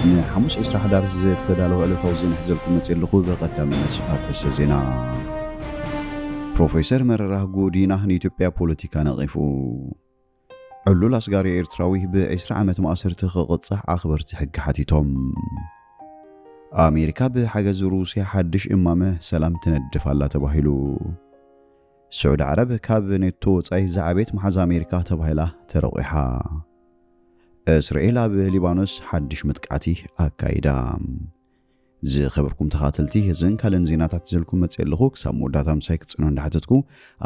ንሓሙስ ዕስራ ሕዳር ዝተዳለወ ዕለታዊ ዜና ሒዘልኩም መፅእ ኣለኹ። ብቐዳምነት ኣርእስተ ዜና። ፕሮፌሰር መረራ ጉዲና ንኢትዮጵያ ፖለቲካ ነቒፉ። ዕሉል ኣስጋሪ ኤርትራዊ ብ ዕስራ ዓመት ማእሰርቲ ክቕጻዕ ኣኽበርቲ ሕጊ ሓቲቶም። ኣሜሪካ ብሓገዝ ሩስያ ሓድሽ እማመ ሰላም ትነድፍ ኣላ ተባሂሉ። ስዑዲ ዓረብ ካብ ኔቶ ወጻኢ ዝዓበየት መሓዛ ኣሜሪካ ተባሂላ ተረቑሓ። እስራኤል ኣብ ሊባኖስ ሓድሽ መጥቃዕቲ ኣካይዳ። ዝኸበርኩም ተኻተልቲ፣ እዘን ካልእን ዜናታት ሒዘልኩም መፅእ ኣለኹ። ክሳብ መወዳእታ ምሳይ ክትፅኑ እንዳሓተትኩ፣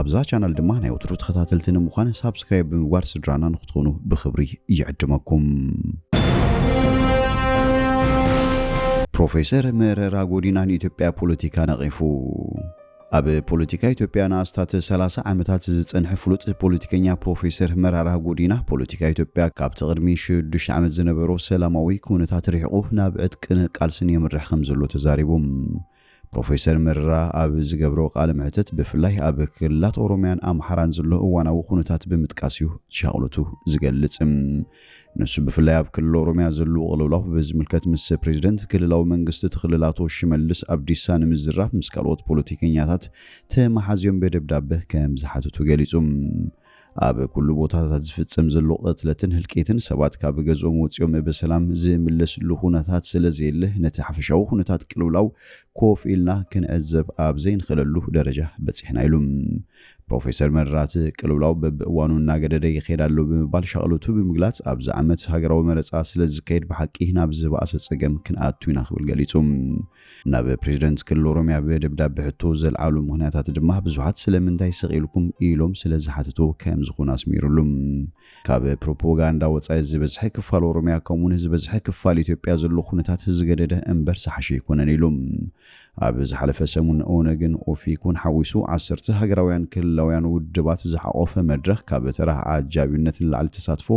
ኣብዛ ቻናል ድማ ናይ ወትሩ ተኸታተልቲ ንምዃን ሳብስክራይብ ብምግባር ስድራና ንክትኾኑ ብኽብሪ ይዕድመኩም። ፕሮፌሰር መረራ ጉዲና ንኢትዮጵያ ፖለቲካ ነቒፉ። ኣብ ፖለቲካ ኢትዮጵያ ንኣስታት ሰላሳ ዓመታት ዝጸንሐ ፍሉጥ ፖለቲከኛ ፕሮፌሰር መራራ ጉዲና፣ ፖለቲካ ኢትዮጵያ ካብቲ ቅድሚ ሽዱሽተ ዓመት ዝነበሮ ሰላማዊ ኩነታት ርሒቑ ናብ ዕጥቅን ቃልስን የምርሕ ከም ዘሎ ተዛሪቡ። ፕሮፌሰር መረራ ኣብ ዝገብሮ ቃለ መሕትት፣ ብፍላይ ኣብ ክልላት ኦሮምያን ኣምሓራን ዘሎ እዋናዊ ኩነታት ብምጥቃስ እዩ ሻቕሎቱ ዝገልጽ። ንሱ ብፍላይ ኣብ ክልል ኦሮምያ ዘሎ ቅልውላው ብዝምልከት ምስ ፕሬዚደንት ክልላዊ መንግስቲ እቲ ክልል ኣቶ ሽመልስ ኣብዲሳ ንምዝራብ ምስ ካልኦት ፖለቲከኛታት ተመሓዝዮም ብደብዳበ ከም ዝሓተቱ ገሊጹ። ኣብ ኩሉ ቦታታት ዝፍጸም ዘሎ ቅትለትን ህልቂትን፣ ሰባት ካብ ገዝኦም ወጺኦም ብሰላም ዝምለስሉ ኩነታት ስለ ዘየለ፣ ነቲ ሓፈሻዊ ኩነታት ቅልውላው ኮፍ ኢልና ክንዕዘብ ኣብ ዘይንኽእለሉ ደረጃ በጺሕና ኢሉ። ፕሮፌሰር መረራ፣ እቲ ቅልውላው በብእዋኑ እናገደደ ይኸይድ ኣሎ ብምባል ሻቕሎቱ ብምግላጽ፣ ኣብዚ ዓመት ሃገራዊ መረጻ ስለ ዝካየድ ብሓቂ ናብ ዝበኣሰ ጸገም ክንኣቱ ኢና ክብል ገሊጹ። ናብ ፕሬዚደንት ክልል ኦሮምያ ብደብዳቤ ሕቶ ዘልዓሉ ምኽንያታት ድማ ብዙሓት ስለምንታይ ስቕ ኢልኩም ኢሎም ስለ ዝሓተቱ ከም ዝኾኑ ኣስሚሩሉ። ካብ ፕሮፓጋንዳ ወጻኢ ዝበዝሐ ክፋል ኦሮምያ ከምኡውን ዝበዝሐ ክፋል ኢትዮጵያ ዘሎ ኩነታት ዝገደደ እምበር ዝሓሸ ኣይኮነን ኢሉ። ኣብ ዝሓለፈ ሰሙን ኦነግን ኦፌኮን ሓዊሱ ዓሰርተ ሃገራውያን ክልላውያን ውድባት ዝሓቖፈ መድረኽ ካብ ተራ ዓጃቢነት ንላዕሊ ተሳትፎ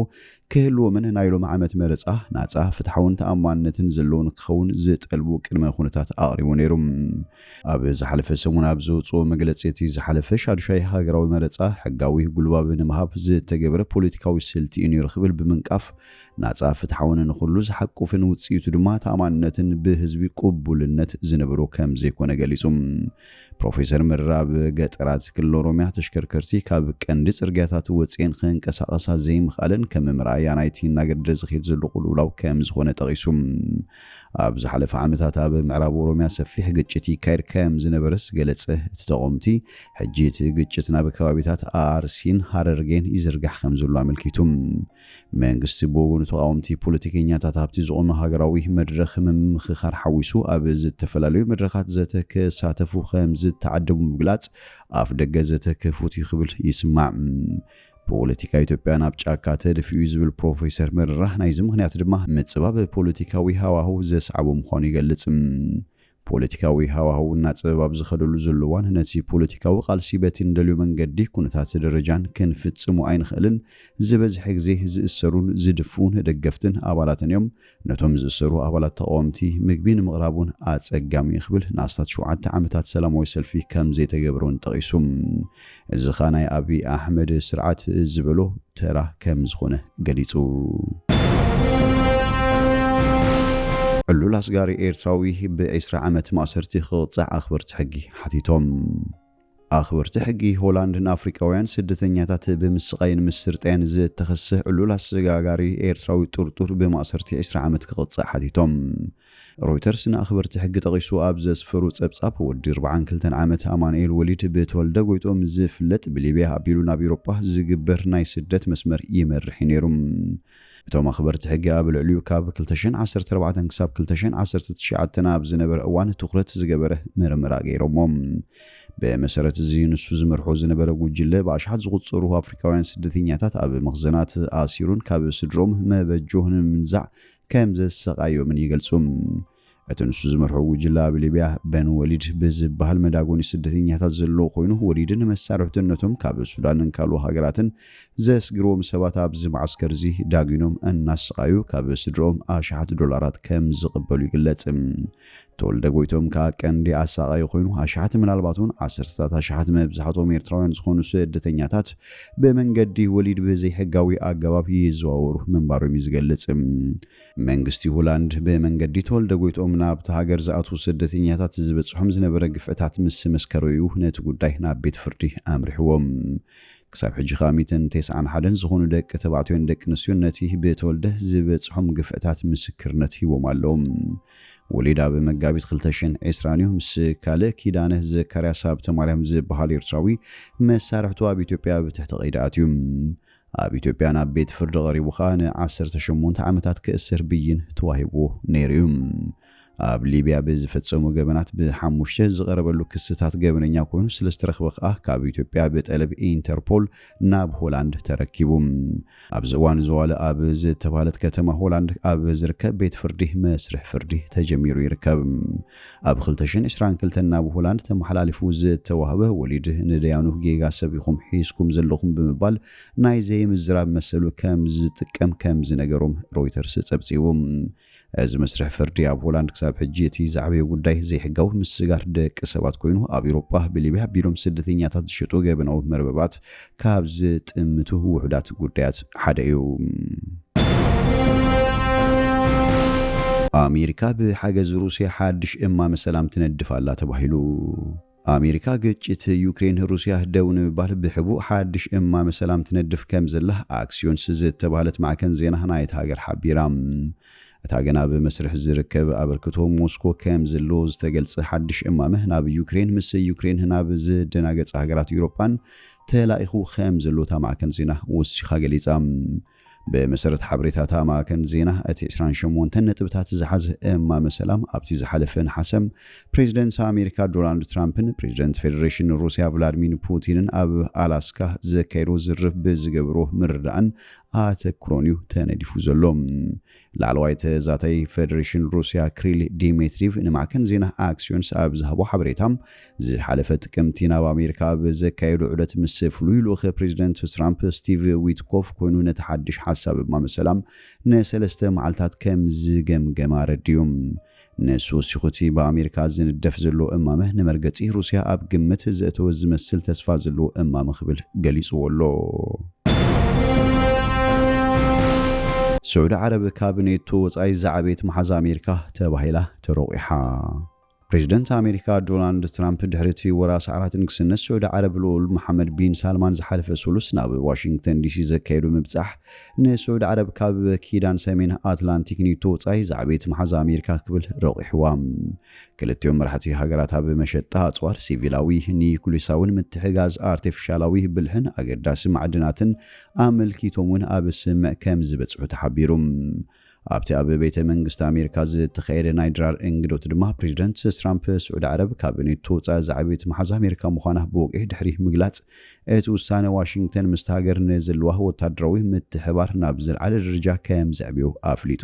ክህልዎምን ናይ ሎሚ ዓመት መረጻ ናጻ፣ ፍትሓውን ተኣማንነትን ዘለዎ ንክኸውን ዝጠልቡ ቅድመ ኩነታት ኣቕሪቡ ነይሩ። ኣብ ዝሓለፈ ሰሙን ኣብ ዘውፅኦ መግለፂ፣ እቲ ዝሓለፈ ሻዱሻይ ሃገራዊ መረፃ ሕጋዊ ጉልባብ ንምሃብ ዝተገብረ ፖለቲካዊ ስልቲ እዩ ነይሩ ክብል ብምንቃፍ፣ ናፃ፣ ፍትሓውን ንኹሉ ዝሓቁፍን ውፅኢቱ ድማ ተኣማንነትን ብህዝቢ ቅቡልነት ዝነበሮ ከም ዘይኮነ ገሊፁ። ፕሮፌሰር መረራ ኣብ ገጠራት ክልል ኦሮምያ ተሽከርከርቲ ካብ ቀንዲ ፅርግያታት ወፂኤን ክንቀሳቐሳ ዘይምኽኣለን ከም መርኣያ ናይቲ እናገደደ ዝኸይድ ዘሎ ቅልውላው ከም ዝኾነ ጠቒሱ። ኣብ ዝሓለፈ ዓመታት ኣብ ምዕራብ ኦሮምያ ሰፊሕ ግጭት ይካየድ ከም ዝነበረ ዝገለጸ እቲ ተቓወምቲ፣ ሕጂ እቲ ግጭት ናብ ከባቢታት ኣርሲን ሃረርጌን ይዝርጋሕ ከም ዘሎ ኣመልኪቱ። መንግስቲ ብወገኑ፣ ተቓወምቲ ፖለቲከኛታት ኣብቲ ዝቖመ ሃገራዊ መድረኽ ምምኽኻር ሓዊሱ ኣብ ዝተፈላለዩ መድረኻት ዘተ ክሳተፉ ከም ዝተዓደሙ ምግላጽ፣ ኣፍ ደገ ዘተ ክፉት እዩ ክብል ይስማዕ። ፖለቲካ ኢትዮጵያ ናብ ጫካ ተደፊኡ እዩ ዝብል ፕሮፌሰር መረራ፣ ናይዚ ምኽንያት ድማ ምጽባብ ፖለቲካዊ ሃዋህው ዘስዓቦ ምዃኑ ይገልጽ። ፖለቲካዊ ሃዋህው እናጸበብ ኣብ ዝኸደሉ ዘሎ እዋን፣ ነቲ ፖለቲካዊ ቃልሲ በቲ ንደልዮ መንገዲ፣ ኩነታት፣ ደረጃን ክንፍጽሞ ኣይንኽእልን። ዝበዝሐ ግዜ ዝእሰሩን ዝድፍኡን ደገፍትን ኣባላትን እዮም። ነቶም ዝእሰሩ ኣባላት ተቓወምቲ ምግቢ ንምቕራብ እውን ኣጸጋሚ እዩ ክብል ንኣስታት ሸውዓተ ዓመታት ሰላማዊ ሰልፊ ከም ዘይተገብረ እውን ጠቒሱ። እዚ ኸኣ ናይ ኣብይ ኣሕመድ ስርዓት ዝበሎ ተራ ከም ዝኾነ ገሊጹ። ዕሉል ኣስጋሪ ኤርትራዊ ብዒስራ ዓመት ማእሰርቲ ክቕጻዕ ኣኽበርቲ ሕጊ ሓቲቶም። ኣኽበርቲ ሕጊ ሆላንድ ንኣፍሪቃውያን ስደተኛታት ብምስቓይን ምስርጣይን ዝተኸስህ ዕሉል ኣሰጋጋሪ ኤርትራዊ ጥርጡር ብማእሰርቲ ዒስራ ዓመት ክቕጻዕ ሓቲቶም። ሮይተርስ ንኣኽበርቲ ሕጊ ጠቒሱ ኣብ ዘስፈሩ ጸብጻብ፣ ወዲ ኣርባዓን ክልተን ዓመት ኣማኑኤል ወሊድ ብተወልደ ጎይትኦም ዝፍለጥ፣ ብሊብያ ኣቢሉ ናብ ኤውሮጳ ዝግበር ናይ ስደት መስመር ይመርሕ እዩ ነይሩ። እቶም ኣኽበርቲ ሕጊ ኣብ ልዕሊኡ ካብ ክልተ ሽሕን ዓሰርተ ኣርባዕተን ክሳብ ክልተ ሽሕን ዓሰርተ ትሽዓተን ኣብ ዝነበረ እዋን ትኹረት ዝገበረ ምርመራ ገይሮሞ። ብመሰረት እዚ፣ ንሱ ዝመርሖ ዝነበረ ጉጅለ ብኣሽሓት ዝቑጸሩ ኣፍሪካውያን ስደተኛታት ኣብ መኽዘናት ኣሲሩን ካብ ስድሮም መበጆ ንምንዛዕ ከም ዘሰቓዮምን ይገልጹ። እቲ ንሱ ዝመርሖ ጉጅለ ኣብ ሊብያ በን ወሊድ ብዝበሃል መዳጎኒ ስደተኛታት ዘለዎ ኮይኑ፣ ወሊድን መሳርሕቱን ነቶም ካብ ሱዳንን ካልኦ ሃገራትን ዘስግርዎም ሰባት ኣብዚ መዓስከር እዚ ዳጒኖም እናሰቓዩ ካብ ስድርኦም ኣሽሓት ዶላራት ከም ዝቕበሉ ይግለጽ። ተወልደ ጎይቶም ከኣ ቀንዲ ኣሳቓዪ ኮይኑ፣ ኣሽሓት፣ ምናልባት እውን ዓሰርተታት ኣሽሓት መብዛሕትኦም ኤርትራውያን ዝኾኑ ስደተኛታት ብመንገዲ ወሊድ ብዘይሕጋዊ ኣገባብ ይዘዋወሩ ምንባሮም እዩ ዝገልጽ። መንግስቲ ሆላንድ ብመንገዲ ተወልደ ጎይቶም ናብቲ ሃገር ዝኣትዉ ስደተኛታት ዝበጽሖም ዝነበረ ግፍዕታት ምስ መስከረ እዩ ነቲ ጉዳይ ናብ ቤት ፍርዲ ኣምሪሕዎ። ክሳብ ሕጂ ከኣ ሚእትን ተስዓን ሓደን ዝኾኑ ደቂ ተባዕትዮን ደቂ ኣንስትዮን ነቲ ብተወልደ ዝበጽሖም ግፍዕታት ምስክርነት ሂቦም ኣለዉ። ወሊድ ኣብ መጋቢት ክልተ ሽሕን ዕስራን እዩ ምስ ካልእ ኪዳነ ዘካርያስ ሃብተማርያም ዝበሃል ኤርትራዊ መሳርሕቱ ኣብ ኢትዮጵያ ብትሕቲ ቀይዲ ኣትዩ። ኣብ ኢትዮጵያ ናብ ቤት ፍርዲ ቀሪቡ ከኣ ንዓሰርተ ሸሞንተ ዓመታት ክእሰር ብይን ተዋሂብዎ ነይሩ እዩ። ኣብ ሊብያ ብዝፈጸሙ ገበናት ብሓሙሽተ ዝቐረበሉ ክስታት ገበነኛ ኮይኑ ስለ ዝተረኽበ ከኣ ካብ ኢትዮጵያ ብጠለብ ኢንተርፖል ናብ ሆላንድ ተረኪቡ። ኣብዚ እዋን ዘዋለ ኣብ ዝተባህለት ከተማ ሆላንድ ኣብ ዝርከብ ቤት ፍርዲ መስርሕ ፍርዲ ተጀሚሩ ይርከብ። ኣብ ክልተ ሽሕን ዕስራን ክልተን ናብ ሆላንድ ተመሓላሊፉ ዝተዋህበ ወሊድ ንደያኑ ጌጋ ሰብ ኢኹም ሒዝኩም ዘለኹም ብምባል ናይ ዘይምዝራብ መሰሉ ከም ዝጥቀም ከም ዝነገሮም ሮይተርስ ጸብጺቡ። እዚ መስርሕ ፍርዲ ኣብ ሆላንድ ክሳብ ሕጂ እቲ ዝዓበየ ጉዳይ ዘይሕጋዊ ምስጋር ደቂ ሰባት ኮይኑ፣ ኣብ ኤውሮጳ ብሊብያ ኣቢሎም ስደተኛታት ዝሸጡ ገበናዊ መርበባት ካብ ዝጥምቱ ውሑዳት ጉዳያት ሓደ እዩ። ኣሜሪካ ብሓገዝ ሩስያ ሓድሽ እማመ ሰላም ትነድፍ ኣላ ተባሂሉ። ኣሜሪካ ግጭት ዩክሬን ሩስያ ደው ንምባል ብሕቡእ ሓድሽ እማመ ሰላም ትነድፍ ከም ዘላ ኣክሲዮንስ ዝተባህለት ማዕከን ዜና ናይታ ሃገር ሓቢራ። እታ ገና ብመስርሕ ዝርከብ ኣበርክቶ ሞስኮ ከም ዘሎ ዝተገልጸ ሓድሽ እማመ ናብ ዩክሬን ምስ ዩክሬን ናብ ዝደናገጸ ሃገራት ዩሮጳን ተላኢኹ ከም ዘሎ እታ ማዕከን ዜና ወሲኻ ገሊጻ። ብመሰረት ሓበሬታ እታ ማዕከን ዜና፣ እቲ ዕስራን ሸሞንተን ነጥብታት ዝሓዘ እማመ ሰላም ኣብቲ ዝሓለፈ ነሓሰ ፕሬዚደንት ኣሜሪካ ዶናልድ ትራምፕን ፕሬዚደንት ፌዴሬሽን ሩስያ ቭላድሚር ፑቲንን ኣብ ኣላስካ ዘካየዶ ዝርርብ ብዝገብሮ ምርዳእን ኣተኩሮን እዩ ተነዲፉ ዘሎ። ላዕለዋይ ተዛታይ ፌዴሬሽን ሩስያ ክሪል ዲሜትሪቭ ንማዕከን ዜና ኣክሲዮንስ ኣብ ዝሃቦ ሓበሬታ፣ ዝሓለፈ ጥቅምቲ ናብ ኣሜሪካ ኣብ ዘካየዶ ዑደት ምስ ፍሉይ ልኡኽ ፕሬዚደንት ትራምፕ ስቲቭ ዊትኮፍ ኮይኑ ነቲ ሓድሽ ሓሳብ እማመ ሰላም ንሰለስተ መዓልታት ከም ዝገምገመ ኣረዲኡ። ንሱ ወሲኹ እቲ ብኣሜሪካ ዝንደፍ ዘሎ እማመ ንመርገጺ ሩስያ ኣብ ግምት ዘእተወ ዝመስል ተስፋ ዘለዎ እማመ ክብል ገሊጽዎ ኣሎ። ስዑዲ ዓረብ ካብ ኔቶ ወጻኢ ዝዓበየት መሓዛ ኣሜሪካ ተባሂላ ተሮቂሓ። ፕሬዚደንት ኣሜሪካ ዶናልድ ትራምፕ ድሕሪ እቲ ወራር ሰዓራት ንግስነት ስዑዲ ዓረብ ልኡል መሓመድ ቢን ሳልማን ዝሓለፈ ሱሉስ ናብ ዋሽንግተን ዲሲ ዘካየዱ ምብጻሕ ንስዑዲ ዓረብ ካብ ኪዳን ሰሜን ኣትላንቲክ ኔቶ ወጻኢ ዝዓበየት መሓዛ ኣሜሪካ ክብል ረቑሕዋ። ክልቲኦም መራሕቲ ሃገራት ኣብ መሸጣ ኣጽዋር፣ ሲቪላዊ ኒኩሊሳውን ምትሕጋዝ ኣርቲፊሻላዊ ብልሕን ኣገዳሲ ማዕድናትን ኣመልኪቶም እውን ኣብ ስምምዕ ከም ዝበጽሑ ተሓቢሩ። ኣብቲ ኣብ ቤተ መንግስቲ ኣሜሪካ ዝተኻየደ ናይ ድራር እንግዶት ድማ ፕሬዚደንት ትራምፕ ስዑዲ ዓረብ ካብ ኔቶ ወጻኢ ዝዓበየት መሓዛ ኣሜሪካ ምዃና ብወግዒ ድሕሪ ምግላጽ፣ እቲ ውሳነ ዋሽንግተን ምስቲ ሃገር ንዘለዋ ወታደራዊ ምትሕባር ናብ ዝለዓለ ደረጃ ከም ዘዕብዮ ኣፍሊጡ።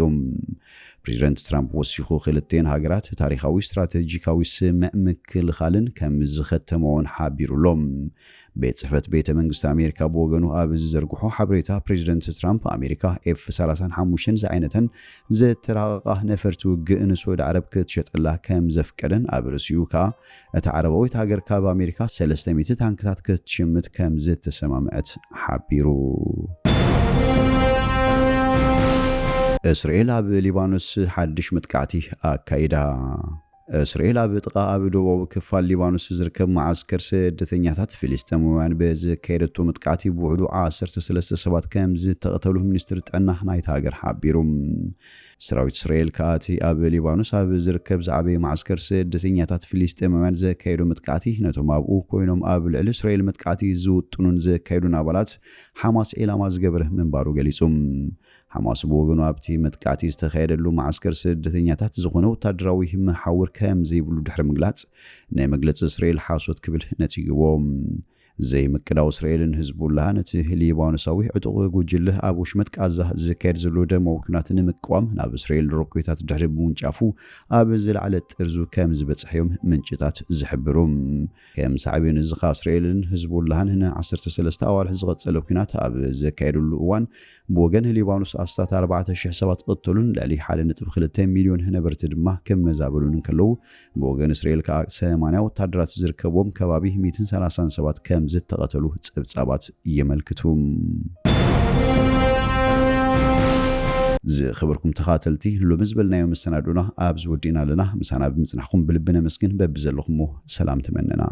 ፕሬዚደንት ትራምፕ ወሲኹ ክልቲኤን ሃገራት ታሪኻዊ ስትራቴጂካዊ ስምምዕ ምክልኻልን ከም ዝኸተመ እውን ሓቢሩ ኣሎ። ቤት ጽሕፈት ቤተ መንግስቲ ኣሜሪካ ብወገኑ ኣብ ዝዘርግሖ ሓበሬታ ፕሬዚደንት ትራምፕ ኣሜሪካ ኤፍ ሰላሳን ሓሙሽተን ዝዓይነተን ዝተራቐቓ ነፈርቲ ውግእ ንስዑዲ ዓረብ ክትሸጠላ ከም ዘፍቀደን ኣብ ርእሲኡ ከኣ እታ ዓረባዊት ሃገር ካብ ኣሜሪካ ሰለስተ ሚእቲ ታንክታት ክትሽምት ከም ዝተሰማምዐት ሓቢሩ። እስራኤል ኣብ ሊባኖስ ሓድሽ መጥቃዕቲ ኣካይዳ። እስራኤል ኣብ ጥቓ ኣብ ደቡባዊ ክፋል ሊባኖስ ዝርከብ መዓስከር ስደተኛታት ፍልስጤማውያን ብዘካየደቶ መጥቃዕቲ ብውሕዱ ዓሰርተ ሰለስተ ሰባት ከም ዝተቐተሉ ሚኒስትሪ ጥዕና ናይታ ሃገር ሓቢሩ። ሰራዊት እስራኤል ከኣ እቲ ኣብ ሊባኖስ ኣብ ዝርከብ ዝዓበየ መዓስከር ስደተኛታት ፍልስጤማውያን ዘካየዶ መጥቃዕቲ ነቶም ኣብኡ ኮይኖም ኣብ ልዕሊ እስራኤል መጥቃዕቲ ዝውጥኑን ዘካየዱን ኣባላት ሓማስ ዒላማ ዝገበረ ምንባሩ ገሊጹ። ሓማስ ብወገኑ ኣብቲ መጥቃዕቲ ዝተኻየደሉ መዓስከር ስደተኛታት ዝኾነ ወታደራዊ መሓውር ከም ዘይብሉ ድሕሪ ምግላጽ፣ ንመግለጺ እስራኤል ሓሶት ክብል ነጺግዎ። ዘይምቅዳው እስራኤልን ህዝቡላህን እቲ ሊባኖሳዊ ዕጡቕ ጉጅለ ኣብ ወሽመጥ ቃዛ ዝካየድ ዘሎ ደማዊ ኲናት ንምቅዋም ናብ እስራኤል ሮኬታት ድሕሪ ምውንጫፉ ኣብ ዝለዓለ ጥርዙ ከም ዝበጽሐ እዮም ምንጭታት ዝሕብሩ። ከም ሳዕቤን እዚ ኸኣ እስራኤልን ህዝቡላህን ን13 ኣዋርሕ ዝቐጸለ ኲናት ኣብ ዘካየድሉ እዋን ብወገን ሊባኖስ ኣስታት ኣርባዕተ ሽሕ ሰባት ክቕተሉን ልዕሊ ሓደ ነጥቢ ክልተ ሚልዮን ነበርቲ ድማ ክመዛበሉን እንከለዉ ብወገን እስራኤል ከኣ ሰማንያ ወታደራት ዝርከብዎም ከባቢ ሚእትን ሰላሳን ሰባት ከም ዝተቐተሉ ጸብጻባት የመልክቱ። ዝኸበርኩም ተኻተልቲ ሎሚ ዝበልናዮ መሰናዱና ኣብዚ ወዲእና ኣለና። ምሳና ብምጽናሕኩም ብልቢ ነመስግን። በብዘለኹሞ ሰላም ተመነና።